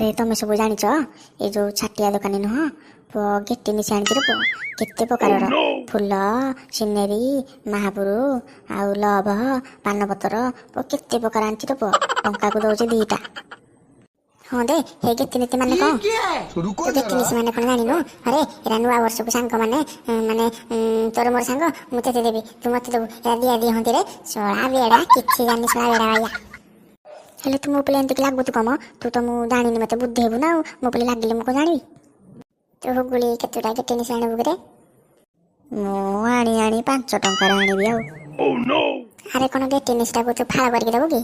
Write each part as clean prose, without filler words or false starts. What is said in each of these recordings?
ଆରେ, ତମେ ସବୁ ଜାଣିଛ, ଏ ଯୋଉ ଛାଟିଆ ଦୋକାନୀ ନୁହଁ ପୁଅ, ଗେଟି ନିଶି ଆଣିଛି ରେ ପୁଅ, କେତେ ପ୍ରକାରର ଫୁଲ, ସିନେରୀ, ମାହାପୁରୁ ଆଉ ଲଭ ପାନପତ୍ର ପୁଅ, କେତେ ପ୍ରକାର ଆଣିଛି ରେ ପୁଅ। ଟଙ୍କାକୁ ଦଉଛି 2ଟା। ହଁ ଦେ, ହେ ଗେଟି ନୀତି ମାନେ କଣ? रुको ତୁ ଗେଟି जरा। ନିଶି ମାନେ କଣ ଜାଣିନୁ? ଆରେ, ଏରା ନୂଆ ବର୍ଷକୁ ସାଙ୍ଗମାନେ ମାନେ ତୋର ମୋର ସାଙ୍ଗ, ମୁଁ ତତେ ଦେବି, ତୁ ମତେ ଦେବୁ, ଏରା ଦିଆ ଦି ହନ୍ତି ରେ। ଶଳା ବେଡ଼ା କିଛି ଜାଣିନି, ଶଳା ବେଡ଼ା ବାଇଆ। ହେଲେ ତୁ ମୋ ଉପରେ ଏମିତି ଲାଗୁଛୁ କମ? ତୁ ତ ମୁଁ ଜାଣିନି, ମତେ ବୁଝେଇବୁ ନା ଆଉ। ମୋ ଉପରେ ଲାଗିଲେ ମୁଁ କଣ ଜାଣିବି? ତୁ ହୁଗୁଳି, କେତେଟା ଗେଟି ନିଶି ଆଣିବୁ କିରେ? ମୁଁ ଆଣି ଆଣି 5 ଟଙ୍କାରେ ଆଣିବି ଆଉ। ଆରେ, କଣ ଗେଟି ନିଶିଟାକୁ ତୁ ଫାଳ କରିକି ଦେବୁ କି?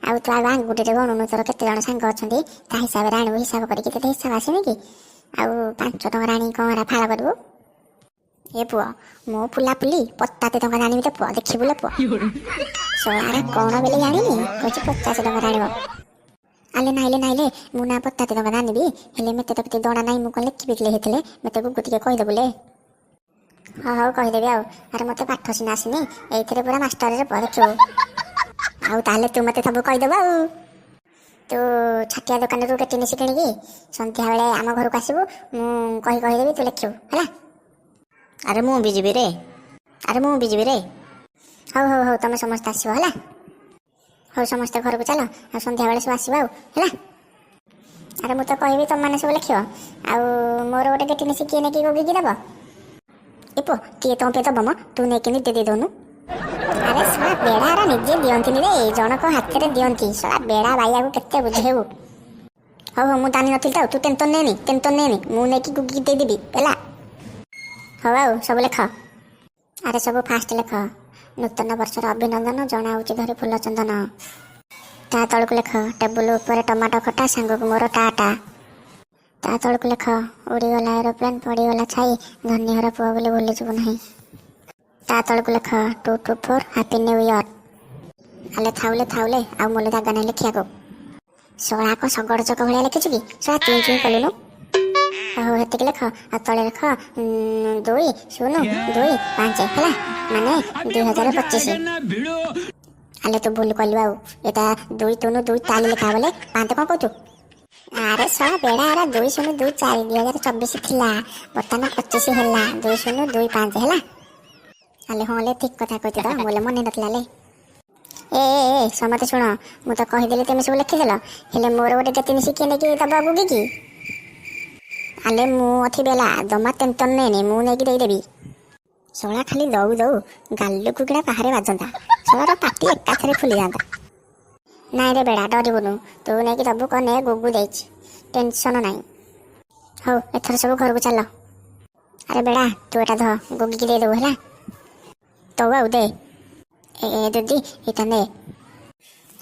ଆଉ ତୁ ଆଉ ଆଙ୍ଗୁଠିରେ ଗଣୁନୁ, ତୋର କେତେ ଜଣ ସାଙ୍ଗ ଅଛନ୍ତି, ତା ହିସାବରେ ଆଣିବୁ। ହିସାବ କରିକି, ତୋତେ ହିସାବ ଆସିନି କି? ଆଉ 5 ଟଙ୍କାରେ ଆଣିକି କଣ ଏରା ଫାଳ କରିବୁ? ଏ ପୁଅ, ମୁଁ ଫୁଲା ଫୁଲି 50 ଟଙ୍କା ଆଣିବି ତ ପୁଅ, ଦେଖିବୁ ଲୋ ପୁଅ। ଶଳାରେ କଣ ବେଲେ ଜାଣିନି, କହୁଛି 50 ଟଙ୍କାରେ ଆଣିବ। ଆଲେ ନାଇଲେ ନାଇଲେ, ମୁଁ ନା 50 ଟଙ୍କା ଆଣିବି, ହେଲେ ମତେ ତ କେତେ ଜଣା ନାହିଁ, ମୁଁ କଣ ଲେଖିବି ଥିଲେ ହେଇଥିଲେ ମତେ ଗୁଗୁ ଟିକେ କହିଦେବୁ ଲେ। ହଁ, ହଉ, କହିଦେବି ଆଉ। ଆରେ, ମତେ ପାଠ ସିନା ଆସିନି, ଏଇଥିରେ ପୁରା ମାଷ୍ଟରରେ ପୁଅ, ଦେଖିବୁ। ଆଉ ତାହେଲେ ତୁ ମତେ ସବୁ କହିଦେବୁ। ଆଉ ତୁ ଛାଟିଆ ଦୋକାନରୁ କେଟି ନିଶି କିଣିକି ସନ୍ଧ୍ୟାବେଳେ ଆମ ଘରକୁ ଆସିବୁ, ମୁଁ କହି କହିଦେବି, ତୁ ଲେଖିବୁ, ହେଲା? ଆରେ, ମୁଁ ବି ଯିବି ରେ। ଆରେ, ମୁଁ ବି ଯିବି ରେ। ହଉ ହଉ ହଉ, ତମେ ସମସ୍ତେ ଆସିବ, ହେଲା? ହଉ, ସମସ୍ତେ ଘରକୁ ଚାଲ, ଆଉ ସନ୍ଧ୍ୟାବେଳେ ସବୁ ଆସିବ ଆଉ, ହେଲା? ଆରେ, ମୁଁ ତ କହିବି, ତମମାନେ ସବୁ ଲେଖିବ। ଆଉ ମୋର ଗୋଟେ ଗେଟି ନିଶି କିଏ ନେଇକି ଗୋଗିକି ଦବ? ଏ ପୁଅ, କିଏ ତମ ପାଇଁ ଦବ ମ? ତୁ ନେଇକି ନିଜେ ଦେଇଦଉନୁ। ଆରେ ଶଳା ବେଡ଼ା, ଆରା ନିଜେ ଦିଅନ୍ତିନି ରେ, ଜଣକ ହାତରେ ଦିଅନ୍ତି। ଶଳା ବେଡ଼ା ବାଇଆକୁ କେତେ ବୁଝେଇବୁ? ହଉ ହଉ, ମୁଁ ଜାଣିନଥିଲି ତ ଆଉ। ତୁ ଟେନସନ୍ ନେନି, ଟେନସନ୍ ନେନି, ମୁଁ ନେଇକି ଗୁଗିକି ଦେଇଦେବି, ହେଲା? ହଉ, ଆଉ ସବୁ ଲେଖ। ଆରେ, ସବୁ ଫାଷ୍ଟ ଲେଖ, ନୂତନ ବର୍ଷର ଅଭିନନ୍ଦନ ଜଣାଉଛି ଧରି ଫୁଲ ଚନ୍ଦନ। ତା ତଳକୁ ଲେଖ, ଟେବୁଲ ଉପରେ ଟମାଟୋ ଖଟା ସାଙ୍ଗକୁ ମୋର ଟା ଟା। ତା ତଳକୁ ଲେଖ, ଉଡ଼ିଗଲା ଏରୋପ୍ଲେନ୍ ପଡ଼ିଗଲା ଛାଇ, ଧନୀ ଘର ପୁଅ ବୋଲି ଭୁଲିଯିବୁ ନାହିଁ। ତା ତଳକୁ ଲେଖ, 2 2 4 happy new year. ଆଲେ ଥାଉଲେ ଥାଉଲେ, ଆଉ ମୋଲେ ଜାଗା ନାହିଁ ଲେଖିବାକୁ। ଶଳାକ ଶଗଡ଼ ଚକ ଭଳିଆ ଲେଖିଛୁ କି ଶଳା? ଚୁଇଁ ଚୁଇଁ କଲୁନୁ। ହଉ, ହେତିକି ଲେଖ। ଆଉ ତଳେ ଲେଖ 2 0 2 5, ହେଲା? ମାନେ 2025। ଆଲେ, ତୁ ଭୁଲ କଲୁ ଆଉ। ଏଟା 2 0 2 4 ଲେଖା ବୋଲେ, 5 କଣ କହୁଛୁ? ଆରେ ଶଳା ବେଡ଼ା, ଆରା 2 0 2 4 2024 ଥିଲା, ବର୍ତ୍ତମାନ 25 ହେଲା, 2 0 2 5 ହେଲା। ଆଲେ ହଁ ଲେ, ଠିକ କଥା କହିଛୁ ତ, ମୋଲେ ମନେ ନଥିଲା ଲେ। ଏ ଏ ଏ, ସମସ୍ତେ ଶୁଣ, ମୁଁ ତ କହିଦେଲି, ତମେ ସବୁ ଲେଖିଦେଲ, ହେଲେ ମୋର ଗୋଟେ କେତେ ମିଶି କିଏ ନେଇକି ଦବ ଗୁଗିକି? ଆଲେ, ମୁଁ ଅଛି ବେଲା, ଜମା ଟେନସନ୍ ନେନି, ମୁଁ ନେଇକି ଦେଇଦେବି। ଶଳା ଖାଲି ଦଉ ଦଉ ଗାଲୁକୁ କିଣା ବାହାରେ ବାଜନ୍ତା, ଶଳାର ପାଟି ଏକାଥରେ ଫୁଲିଯାଆନ୍ତା। ନାଇଁ ରେ ବେଡ଼ା, ଡରିବୁନୁ, ତୁ ନେଇକି ଦବୁ କଣ? ନେ, ଗୁଗୁ ଦେଇଛି, ଟେନସନ୍ ନାହିଁ। ହଉ, ଏଥର ସବୁ ଘରକୁ ଚାଲ। ଆରେ ବେଡ଼ା, ତୁ ଏଟା ଧ, ଗୁଗିକି ଦେଇଦେବୁ, ହେଲା? ତଉ ଆଉ ଦେ। ଏ ଏ ଦିଦି, ଏଇଟା ନେ।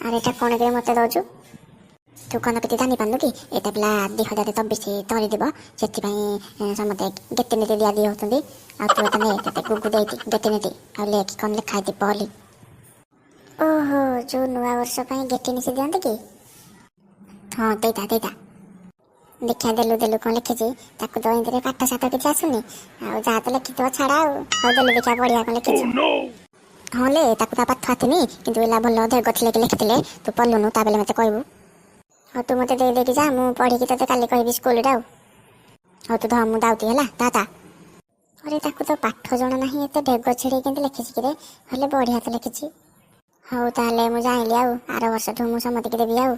ଆରେ, ଏଟା କଣ କିରେ ମତେ ଦଉଛୁ? ତୁ କଣ କିଛି ଜାଣିପାରୁନୁ କି? ଏଇଟା ପିଲା 2024 ତରିଯିବ, ସେଥିପାଇଁ ସମସ୍ତେ ଗେଟି ନୀତି ଦିଆ ଦି ହଉଛନ୍ତି। ଆଉ ତୁ ଏଟା ନେ, ତତେ ଗୁଗୁ ଦେଇଛି ଗେଟି ନୀତି, ଆଉ ଲେଖ କଣ ଲେଖା ହେଇଛି ପହଲି। ଓହୋ, ଯୋଉ ନୂଆ ବର୍ଷ ପାଇଁ ଗେଟି ନିଶି ଦିଅନ୍ତି କି? ହଁ, ଦେଇଦା ଦେଇଦା, ଦେଖିଆ। ଦେଲୁ ଦେଲୁ, କଣ ଲେଖିଛି? ତାକୁ ତ ଏମିତିରେ ପାଠ ସାଠ କିଛି ଆସୁନି, ଆଉ ଯାହା ତ ଲେଖିଥିବ ଛାଡ ଆଉ। ହଉ, ଦେଲୁ, ଦେଖିଆ ପଢିବା କଣ ଲେଖିଛି। ହଁ ଲେ, ତାକୁ ତା ପାଠ ଆସିନି, କିନ୍ତୁ ଏଲା ଭଲ ଢେଗ ଥିଲେ କି ଲେଖିଥିଲେ। ତୁ ପଢିଲୁନୁ, ତା ବେଲେ ମତେ କହିବୁ। ହଉ, ତୁ ମତେ ଦେଇ ଦେଇକି ଯା, ମୁଁ ପଢିକି ତତେ କାଲି କହିବି ସ୍କୁଲରେ ଆଉ। ହଉ, ତୁ ଧ, ମୁଁ ଯାଉଛି, ହେଲା? ତା ତା। ଆରେ, ତାକୁ ତ ପାଠ ଜଣା ନାହିଁ, ଏତେ ଢେଗ ଛିଡେଇ କେମିତି ଲେଖିଛି କିରେ? ହେଲେ ବଢିଆ ତ ଲେଖିଛି। ହଉ ତାହେଲେ, ମୁଁ ଜାଣିଲି ଆଉ, ଆର ବର୍ଷଠୁ ମୁଁ ସମସ୍ତିକି ଦେବି ଆଉ।